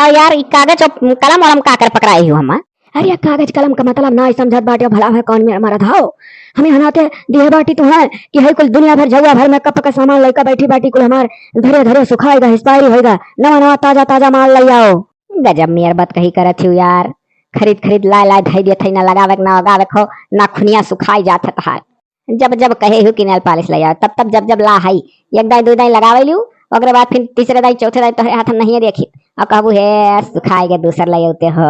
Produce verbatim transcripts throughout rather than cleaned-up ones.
अउर यार, ई कागज अउर कलम वलम का कर पकड़ाई हो हम? अरे, कागज कलम का मतलब नाहीं समझत बाट्यो, भला है कौन मेर मरद हो? हमें हनाते दिहे बाटी तू है कि है कुल दुनिया भर झउआ भर मेकअप का सामान लइका बैठी बाटी कुल हमार धरे धरे सुखाएगा, expiry होएगा, नवा नवा ताजा ताजा माल लइ आओ। गजब मेर बतकही करत हिउ यार, खरीद खरीद लाए लाए धइ देत है, ना लगावे के ना ओगावे के हो, ना खुनिया सुखाई जात है तहार। जब जब कहे हूँ कि nail polish ले आओ, तब तब जब जब ला हई, एक दाई दो दाई लगावे लियो, ओकरे बाद फिर तीसरे दाई चौथे दाई तोहरे हाथ में नहीं देखी, और कहबू हे सुखाए के दूसर ले आते हो,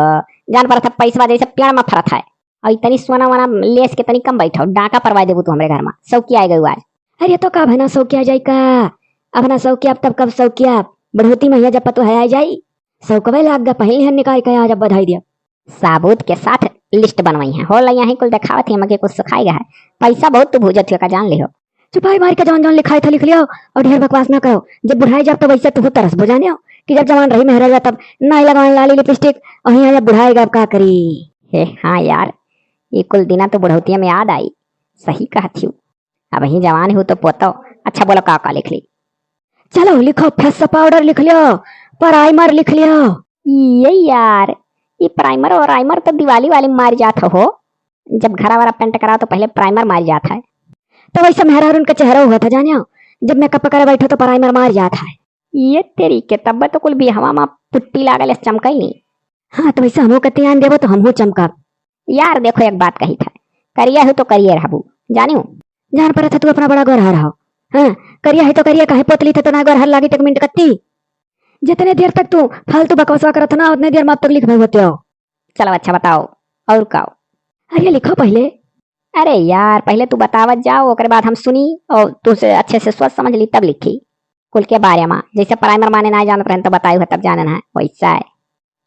जान पड़त है पैसवा जैसे पेड़ में फरत है। और इतनी सोना वाना लेस के तनी कम बैठो, डाका परवाई देबू तू हमरे घर में, सौकी आए गए आज। अरे तो का भना सौकिया जाई का? अब ना सौकिया, अब तब कब सौकिया? बढ़ोती महिया जब पतोह आ जाई, सौकवे लाग गा, पहिल हन निकाल के आज अब बधाई दिया। साबूत के साथ list बनवाई है, होला यहीं कुल देखावत ही, मगे कुछ सिखाई गा है। पैसा बहुत तू भूजत हो का, जान लिहो। चुपाई मार के जौन जौन लिखाई था लिख लियो, और ढेर बकवास ना करो। जब बुढ़ाई जब तो वैसे तू तरस बुझाने हो कि जब जवान रही मेहरा तब नाई लगवान लाली लिपस्टिक, और यहाँ जब बुढ़ाई गब का करी। हे हाँ यार, ये कुल दिना तो बुढ़ौतिया में याद आई। सही कहत हिउ। अबहीं जवान हो तो पोतो। अच्छा बोलो का का लिख ली? चलो लिखो, फेस पाउडर लिख लियो, प्राइमर लिख लियो। ये यार, ये प्राइमर और राइमर तो दिवाली वाली मार जात हो। जब घरा वाला पेंट कराओ तो पहले प्राइमर मार जात है। तो वैसे मेहरारून का चेहरा हुआ था जानियो, जब मेकअप करे बैठो तो प्राइमर मार जात है। ये तेरी के, तब तो कुल बिहवा मा पुट्टी लागल चमकई नहीं। हाँ, तो वैसे हमहू के ध्यान देबो तो हमहू चमकब। यार देखो, एक बात कही था, करिया हो तो करिए रहबू, जानियो। जान परत है तू अपना बड़ा गोरहर हो। हाँ, करिया है तो करिया, काहे पोतली थे तो ना गोरहर लागी टेक मिनट कत्ती। जितने देर तक तू फालतू बकवासवा करत ना, उतने देर में अब तक लिख भगवत हो। चलो अच्छा बताओ, और काओ? अरे लिखो पहले। अरे यार, पहले तू बतावत जाओ, ओकरे बाद हम सुनी और तुझसे अच्छे से सोच समझ ली तब लिखी। कुल के बारे में, जैसे प्राइमर माने ना जानत रहन तो बताई हो तब जानन है, वैसा है।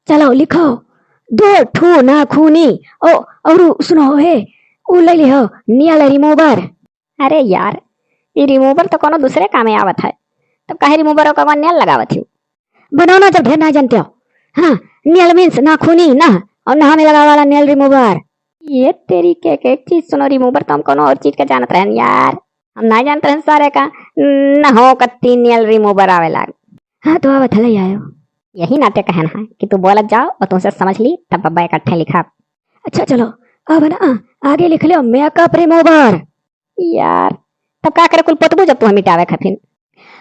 चलो लिखो, दो ठू नाखूनी। ओ, और सुनो हे, उ ले लिहो नेल रिमूवर। अरे यार, ई रिमूवर तो कोनो दूसरे कामे आवत है, तो काहे रिमूवर का नेल लगावत हो? बनाओ ना जब ढेर ना जानते हो। हाँ, नेल मीन्स नाखूनी ना, और नहा में लगावे वाला नेल रिमूवर। ये तेरी के, के एक चीज सुनो, रिमूवर तो हम कोनो और चीज का जानत रहन यार, हम ना जानत रहन सारे का नहो कत्ती नेल रिमूवर आवेला। हाँ तो आवत हले आयो। यही नाते कहन है कि तू बोलत जाओ और तुमसे समझ ली, तब बब्बा इकट्ठे लिखा। अच्छा चलो, अब ना आगे लिख लो मेकअप रिमूवर। यार, तब का करे कुल पोतबू जब तू हम मिटावे खातिर?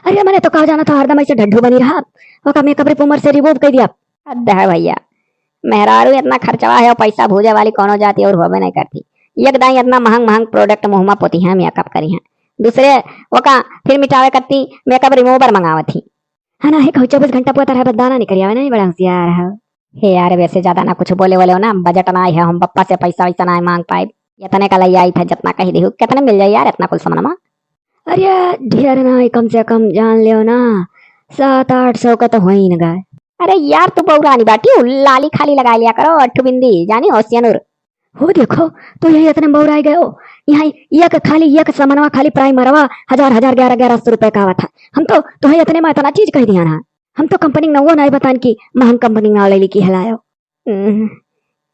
अरे मने तो का जाना था, हरदम ऐसे ढड्ढू बनी रहा, ओका मेकअप रिमूवर से रिमूव कर दिया। हद है भैया, मेहरारू इतना खर्चवा है और पैसा भूजे वाली कोनो जाति और होबे नहीं करती। एक दाई इतना महंग महंग प्रोडक्ट मुँह मा पोती हैं, मेकअप करी हैं, दूसरे ओका फिर मिटावे करती मेकअप रिमूवर मंगावत ही। है ना, है कहू चौबीस घंटा पोता रहे, बस दाना निकल आवे, नहीं बड़ा होशियार है। हे यार, वैसे ज्यादा ना कुछ बोले वाले हो ना, बजट ना है, हम बप्पा से पैसा वैसा ना मांग पाए, इतने का लई आई था, जितना कही दिहु, कितने मिल जाए यार इतना कुल सामान मा? अरे ढेर ना, कम से कम जान लियो ना, सात आठ सौ का तो हो ही न गए। अरे यार, तू बौरानी बाटी, लाली खाली लगा लिया करो, अठू बिंदी, जानी हो सियानुर। हो देखो, तो यही इतने में बौराई गए हो। यहाँ एक खाली, एक समनवा खाली प्राइमरवा हजार, हजार, ग्यारह, ग्यारह सौ रुपए का आवत है। हम तो, तो है इतने में इतना चीज कह दिया ना। हम तो कंपनी नवो नहीं बतान कि महंग कंपनी ना ले ली की हलायो। हम्म,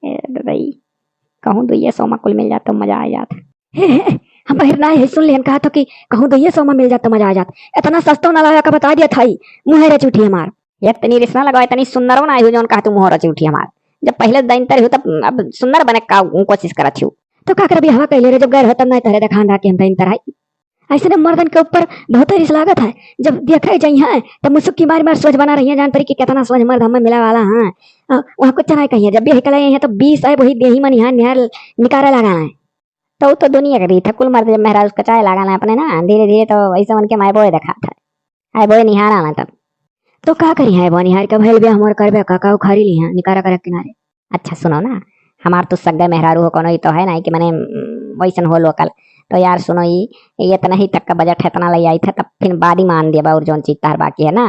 ए ददाई, कहूँ दुइये सौ में कुल मिल जात तो मजा आ जात। हे, हे, हम बहिर ना है, सुन लेहन कहा तो कि कहूँ दुइये सौ में मिल जात तो मजा आ जात। इतना सस्तो ना लाया का बता दिया था ही, मुँह रच उठी हमार। इतनी रिस ना लगाओ, इतनी सुंदरो ना आई हो जौन कहा तू मुँह रच उठी हमार। जब पहले दिन तर हो तब अब सुंदर बने का कोशिश करत हो। तो का करबी हवा कैले रे, जब गैर हो तब ना तहरे देखान रहा कि हम दिन तर आई। ऐसे मर्दन के ऊपर बहुत रिस लागत है। जब देखे जाई हैं, तब मुसुक्की मार मार सोच बना रही हैं, जान पड़ी कि कितना सोच मर्द हमें मिला वाला है। अ, वहाँ कुछ नहीं कहिए, जब भी हिकल आई हैं, तो बीस है, वही देही मन यहाँ निहार निकारे लगा है। तो, तो दुनिया के रीत है, कुल मर्द जब मेहरारू कचाए लगा ना अपने ना, धीरे धीरे तो वैसे उनके माए बोए दिखात है। आए बोए निहारा ना तब। तो का करी है, बोए निहार के भइल बिया हमर करबे का, का उखारी ली है, निकारा करे किनारे। अच्छा सुनो ना, हमार तो सग्गे मेहरारू हो कोनो, ई तो है ना कि मने, उम, वैसन हो लोकल। तो यार सुनो, ई, ई इतना ही तक का बजट है, इतना ले आई था, तब फिर बाद ही मान दिया और जौन चीज तार बाकी है ना।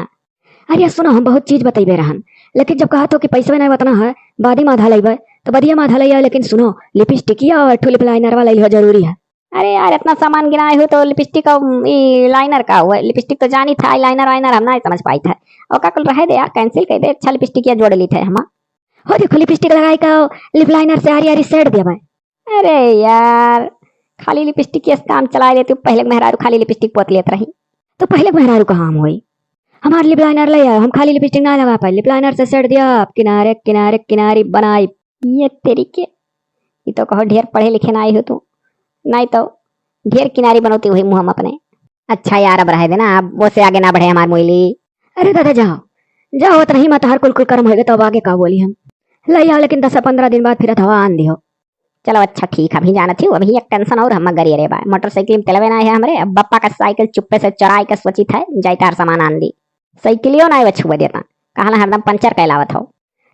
अरे सुनो, हम बहुत चीज बतैबे रहन, लेकिन जब कहा तो कि पैसवे नहीं उतना है, बाद ही में आधा लेबे, तो बदिया में आधा ले आए। लेकिन सुनो, लिपस्टिकिया और ठू लिप लाइनरवा ले लिहो, जरूरी है। अरे यार, इतना सामान गिनाए हो तो लिपस्टिक और ई लाइनर का हुआ? लिपस्टिक तो जानी था, लाइनर वाइनर हम ना समझ पाई था। और का कुल रहे दे यार, कैंसिल कर दे, अच्छा लिपस्टिक या जोड़ ली थे हम। हो देखो, लिपस्टिक लगाई का, लिप लाइनर से आरी आरी सेट दिया भाई। अरे यार, खाली लिपस्टिक के काम चलाए लेती हूँ, पहले के मेहरारू खाली लिपस्टिक पोत लेत रही। तो पहले के मेहरारू कहाँ हम होई? हमार lip liner ले आयो, हम खाली lipstick ना लगा पाए, lip liner से set दिया, किनारे किनारे किनारी बनाई। ये तेरी के, ई तो कहो ढेर पढ़े लिखे नाई हो तू, नाई तो ढेर किनारी बनौती हुई मुँह हम अपने। अच्छा यार, अब रहे देना, अब ओसे आगे ना बढ़े हमार मुइली। अरे दादा जाओ, जाओ, उतना ही मत हर कुल कुल कर्म होइगे, तो अब आगे का बोली हम। ले आओ, लेकिन दस पन्द्रह दिन बाद फिर हथवा आन दियो। चलो अच्छा ठीक है, अभी जानत ही, अभी एक tension और हम गरियरे बा। मोटरसाइकिल में तेलवे ना है हमरे, अब बप्पा का साइकिल चुप्पे से चोराई के सोचित है, जाई तार सामान आन दी। साइकिलियो ना छुए देता, कहला हरदम पंचर कैलावत हो।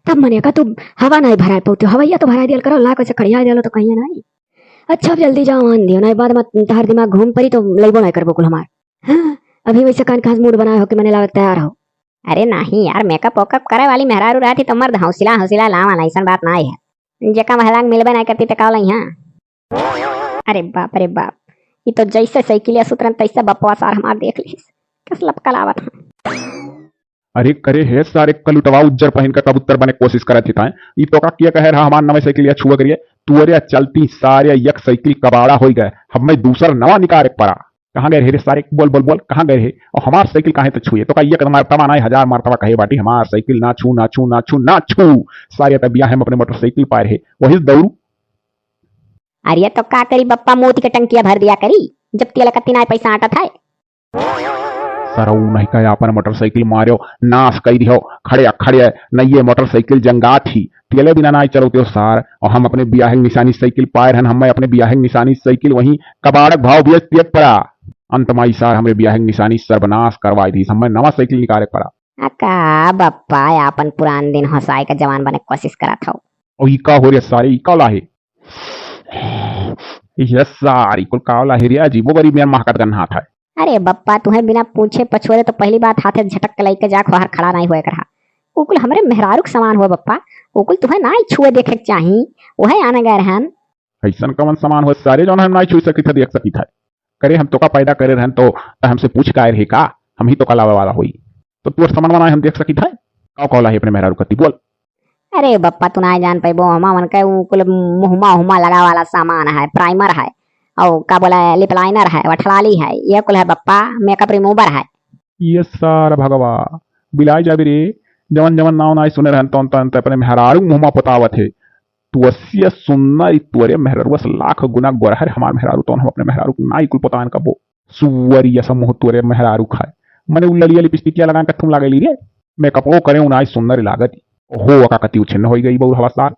तब मने का तू हवा नहीं भराए पौती, हवैया तो भराए दियल करो, ला कैसे खड़िया दियल तो कहिए नहीं। अच्छा अब जल्दी जाओ आन दियो, नहीं बाद में तहार दिमाग घूम परी तो लइबो नहीं करबो कुल हमार। हाँ, अभी वैसे कान खास मूड बनाए हो कि मने लागत तैयार हो। अरे नहीं यार, makeup वेकअप करे वाली मेहरारू रहती तो मर्द हौसला हौसला लावा ना, ऐसन बात नाई है। जेका महिला के मिलबे नहीं करती तो का लइहाँ? अरे बाप रे बाप, ई तो जैसे साइकिलिया सुतरन तैसे बपवा सार हमार देख लीस, कस लपकल आवत हैं। अरे करे हे सारे कलुटवा उज्जर पहिन के कबूतर बने कोशिश करत ही ताए। ई तो का किया कहे रहा हमार नवे साइकिलिया छुआ करिए। तुअरे चलती सारे एक साइकिल कबाड़ा होई गए। हमें दूसर नवा निकारे के पड़ा। कहाँ गए रहे रे सारे? बोल, बोल, बोल, कहाँ गए रहे? और हमार साइकिल काहे तो छुए? तो का एक मरतबा ना, हजार मरतबा कहे बाटी, हमार साइकिल ना छू, ना छू, ना छू, ना छू। सारे तब बियाह में अपने मोटरसाइकिल पाए रहे, वही दौड़ू। अरे तो का करी बप्पा, मोती के टंकिया भर दिया करी, जब तेल का तिनाय पैसा आटत है। सरऊ नहीं कहे आपन मोटरसाइकिल मार्यो, नाश कई दियो, खड़े खड़े नइये मोटरसाइकिल जंगात ही, तेले बिना नाई चलौते हो सार। और हम अपने बियाह के निशानी साइकिल पाए रहन, हमें अपने बियाह के निशानी साइकिल वहीं कबाड़क भाव बेच दिए पड़ा। अंत माई सार हमरे बियाह के निशानी सर्वनाश करवाई दी, हमें नवा साइकिल निकाले पड़ा। आ का बप्पा, आपन पुरान दिन हंसाए के जवान बने कोशिश करत हो। और ई का हो रे सारे, ई का लाहे? ये सारी कुल का लाहे रे, अजीबो गरीब यार महकत गन हाथ है। अरे बप्पा, तुहे बिना पूछे पछोरे तो पहली बात हाथे झटक के लइके जा, खोहर खड़ा नहीं होए के रहा। उ कुल हमरे मेहरारू के सामान हुआ बप्पा, उ कुल तुहे नाई छुए देखे के चाही, उहे आने गए रहन। ऐसन कवन सामान हो सारे जौन हम नाई छुई सकित है, देख सकित है? करे हम तोका पैदा करे रहन तो, त हमसे पूछ के आए रहे का? हम ही तोका लावे वाला होई। तो तोर सामान बनाए हम देख सकित है? का कहला है अपने मेहरारू कती बोल। अरे बप्पा, तू नाई जान पैबो, हमा मन के उ कुल मुहमा उहमा लगा वाला सामान है, primer है, और का बोला है, lip liner है, वठलाली है, ये कुल है बप्पा, makeup remover है। ये सारा भगवा, बिलाई जाबी रे, जवन जवन नाव नाई सुने रहन तौन तौन ते अपने मेहरारू मुहमा पोतावत है। तू अस्सी सुन्नर ई तोरे मेहरारू से लाख गुना गोरहर हमार मेहरारू, तौन हम अपने मेहरारू को नाई कुल पोतान कबो। सुअर ये सब मुँह तोरे मेहरारू खाए। मने उ लड़िया लिपस्टिकिया लगा के थूम लागेली रे। मेकअपो करे उनाई सुंदर लागत। हो का कति उछिन्न होई गई बउर हवसदार।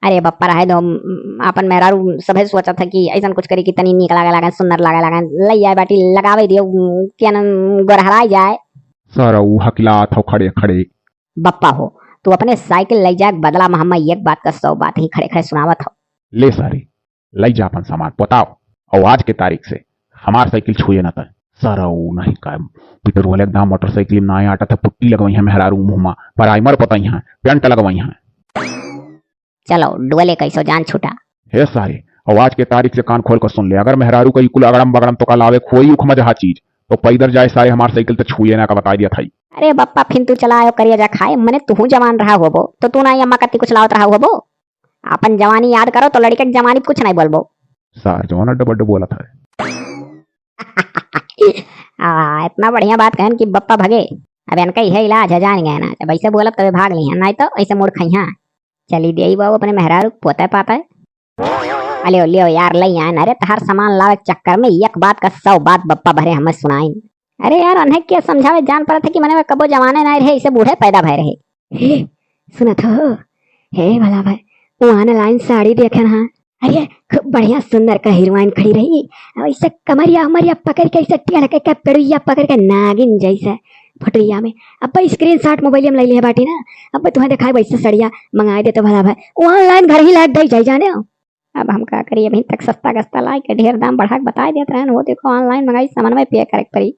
अरे बप्पा रहे दो, म, आपन मेहरारू सभे सोचत है कि ऐसन कुछ करी कि तनी नीक लागे लागे, सुंदर लागे लागे। लई आए बाटी लगावे दियो, क्या नाम, गोरहराई जाए। सारा ऊ हकिलात हो खड़े खड़े। बप्पा हो, तू अपने साइकिल लई जाए बदला में हमें एक बात का सौ बात ही खड़े खड़े सुनावत हो। ले सारी, लई जा अपन सामान, बताओ। और आज के तारीख से हमार साइकिल छुए ना तय। सरऊ नहीं का, पीटर वाले एकदम मोटरसाइकिल में ना आटा था, पुट्टी लगवाई है मेहरारू मुँह मा, primer पताई है, paint लगवाई है। चलो, डुअले कैसो जान छूटा। हे सारे, और आज के तारीख से कान खोल कर सुन ले, अगर मेहरारू का ई कुल अगड़म बगड़म तो का लावे खोई उखमा जहा चीज, तो पैदल जाए सारे, हमार साइकिल तो छुए ना का बताई दिया था। अरे बप्पा, फिन तू चला आयो करिया जा खाए, मने तू जवान रहा होबो, तो तू ना अम्मा कत्ती कुछ लावत रहा होबो। आपन जवानी याद करो तो लड़के के जवानी कुछ नहीं बोलबो। सार जवान अड्डा बड्डा बोलत है। आ, इतना बढ़िया बात कहन कि बप्पा भगे। अब इनका यह इलाज है, जान गए ना, जब ऐसे बोलब तबे भाग ली हैं, नहीं तो ऐसे मुड़ खइहाँ। चली दे बाबू अपने मेहरारू पोते पाते। अले लियो यार, ले आए ना रे, तहार सामान लावे के चक्कर में एक बात का सौ बात बप्पा भरे हमें सुनाइन। अरे यार, उन्हें क्या समझावे, जान पड़ा था कि मने में कबो जवाने नहीं रहे, इसे बूढ़े पैदा भय रहे। हे, सुनत हो? हे भला भाई, वो online साड़ी देखे ना। अरे, खूब बढ़िया सुंदर का हीरोइन खड़ी रही। और इसे कमरिया उमरिया पकड़ के, इसे टेढ़ के, के पेड़ुइया पकड़ के नागिन जैसे फोटोइया में। अब screenshot मोबाइल में ले लिए बाटी ना, अब तुम्हें दिखाए वैसे सड़िया मंगाए दे तो भला भाई, वो online घर ही लाग दे जाए जाने हो। अब हम का करी, अभी तक सस्ता गस्ता लाए के ढेर दाम बढ़ा के बताए देत रहन, वो देखो online मंगाई सामान में पे करे के पड़ी।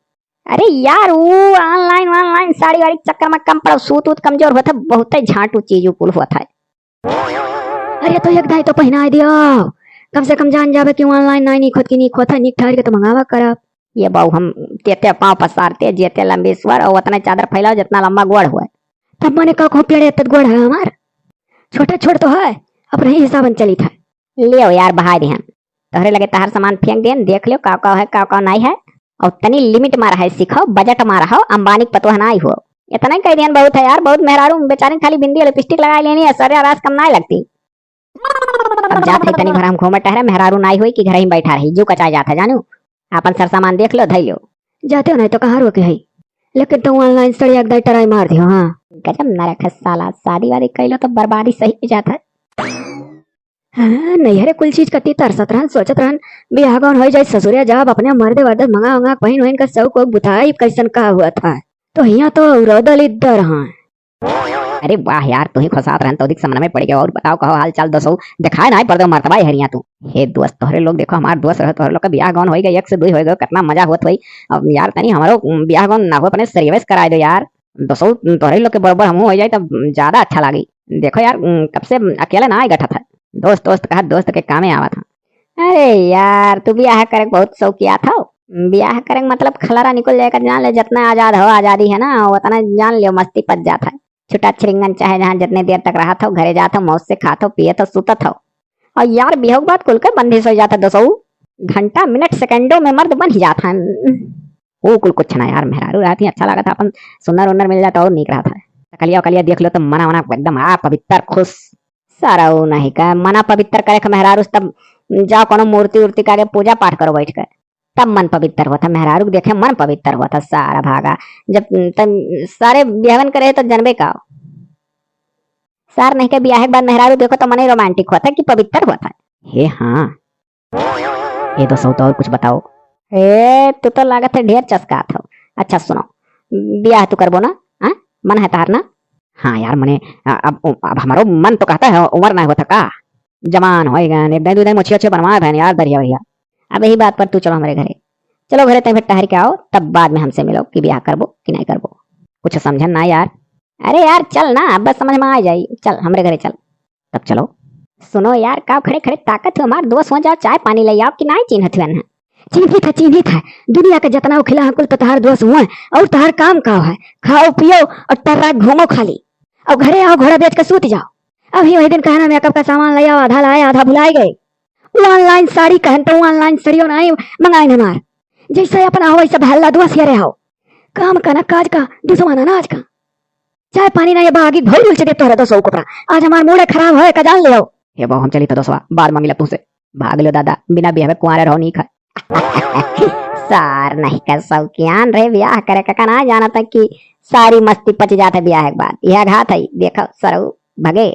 अरे यार, वो online, online साड़ी वाड़ी के चक्कर में कम पड़ो, सूत उत कमजोर होत है, बहुते झांटू चीज कुल होत है। अरे तो एक दाई तो पहनाए दियो, कम से कम जान जावे कि online नाई नीक होत कि नीक होत है, नीक ठहर के तो मंगावा करब। ये बाऊ हम तेते पाँव पसारते, जेते लंबी स्वर और उतने चादर फैलाओ जितना लंबा गोड़ हुए। तब मने का कहूँ पेड़े तत गोड़ है हमार, छोटे छोड़ तो है, अपने ही हिसाबन चलित है। लियो यार, बहाय दिहन। तोहरे लगे तहार सामान फेंक देन, देख लियो का का है, का का नहीं है। और तनी limit मा रहे सीखो, budget मा रहो, अंबानी के पतोह नाई हो। इतना ही कह दियन बहुत है यार, बहुत मेहरारू बेचारी खाली बिंदी और lipstick लगाए लेनी है, सरेआम कम नाई लगती। अब जात है तनी भर हम घूमे टहरे, मेहरारू नाई होई कि घर ही बैठा रही, जू कचाए जात है जानू। आपन सरसामान देख लो, धई लो। जाते हो नहीं तो कहाँ रोके है, लेकिन तुम online सड़िया एकदम try मार दियो। हाँ, गजब नरक है साला, शादी वादी कैलो तो बर्बादी सही जात है। हाँ, नैहरे कुल चीज कती तरसत रहन, सोचत रहन, बियाह गौन होई जाई, ससुरिया जाब, अपने मर्दे वर्दे मंगा उंगा पहिन वहिन का शौक वौक बुताई, कैसन का हुआ था। तो हियाँ तो औरत दलिद्दर हाँ। अरे वाह यार, तू ही खुसात रहन तो अधिक समझ में पड़ गया। और बताओ, कहो हाल चाल दोसौ, दिखाए ना पर्दो मर्दबा हरिया तू। हे दोस्त, तोहरे लोग देखो, हमार दोस्त रहे, तोहरे लोग का बियाह गौन होई गए, एक से दुई होई गए, कितना मजा होत होई। अब यार तनी हमारो, उम, बियाह गौन ना हो, अपने सरियवे से कराए दो यार। दोसौ, तोहरे लोग के बरोबर हमहू हो जाए तब ज्यादा अच्छा लागी। देखो यार, उम, कब से अकेले ना आए गठत है। दोस्त दोस्त कहा दोस्त के कामे आवत है। अरे यार, तू बियाह करे के बहुत शौकिया था। बियाह करे के मतलब खलरा निकल जाए का जान ले, जितना आजाद हो, आजादी है ना, उतना जान लियो, मस्ती पच जात है। छुटा छिरिंगन चाहे जहाँ जितने देर तक रहत हो, घरे जात हो, मौज से खात हो, पियत हो, सुतत हो। और यार, बियाह के बाद कुल के बंदिश हो जाता दोसौ। घंटा, मिनट, सेकंडों में मर्द बन ही जात है। वो कुल कुछ ना यार, मेहरारू रहत ही अच्छा लागत है, अपन सुन्नर उन्नर मिल जाता और नीक रहत है। सकलिया उकलिया देख लो तो मना वना एकदम आ पवित्र खुश। सरऊ नहीं का मना पवित्र करे के मेहरारू से, तब जाओ कोनो मूर्ति उर्ति के आगे पूजा पाठ करो बैठ के, तब मन पवित्र होता। मेहरारू के देखे मन पवित्र होता, सारा भागा। जब तम सारे बियाहन करे तो जनबे का, सार नहीं के बियाह के बाद मेहरारू देखो तो मने romantic होता कि पवित्र होता। हे हाँ, ए दोसौ तो और कुछ बताओ। ए, तू तो लागत है ढेर चस्कात हो। अच्छा सुनो, बियाह तू करबो ना? हाँ, मन है तहार ना? हाँ यार, मने, अ-, अब, अब हमारो मन तो कहता है, उम्र ना होता का? जवान होई गए, एक दाई दू दाई मोछिया ओछिया बनवा है यार, दरिया वरिया। अब यही बात पर तू चलो हमारे घरे। चलो घरे, तैं फिर टहर के आओ, तब बाद में हमसे मिलो कि बियाह करबो कि नहीं करबो। कुछ समझन ना यार। अरे यार, चल ना, अब बस समझ में आ जाई। चल, हमरे घरे चल। तब चलो। सुनो यार, का खड़े खड़े ताकत हो, हमार दोस्त हो, जाओ चाय पानी ले आओ कि नाई चिन्हत हुआ ना? चिन्हित है, चिन्हित है। दुनिया के जतना उखिला है, कुल तो तहार दोस्त हुआ है। और तहार काम का है? खाओ पियो और टर्रा घूमो खाली। और घरे आओ, घोड़ा बेच के सूत जाओ। अभी वही दिन कहना मेकअप का सामान ले आओ, आधा लाए, आधा भुलाए गए। वो online साड़ी कहन तो online साड़ियों नाई मंगाइन हमार। जैसे अपना हो वैसे भल्ला दोस्त ये रहे हो। काम का ना काज का, दुश्मन अनाज का। चाय पानी ना ये बागी भौर उलचे दे तोहरा दोसौ कोपरा। आज हमार मूड खराब है, का जान ले आओ। हे बाबू, हम चली तो दोसवा, बाद मांगी ला तुमसे। भाग लो दादा, बिना बियाह में कुंवारे रहो नीक है। सार नहीं का शौकियान रे, बियाह करे का, का ना जानत है कि सारी मस्ती पच जात है बियाह के बाद। यह घात है, देखो सरऊ भगे।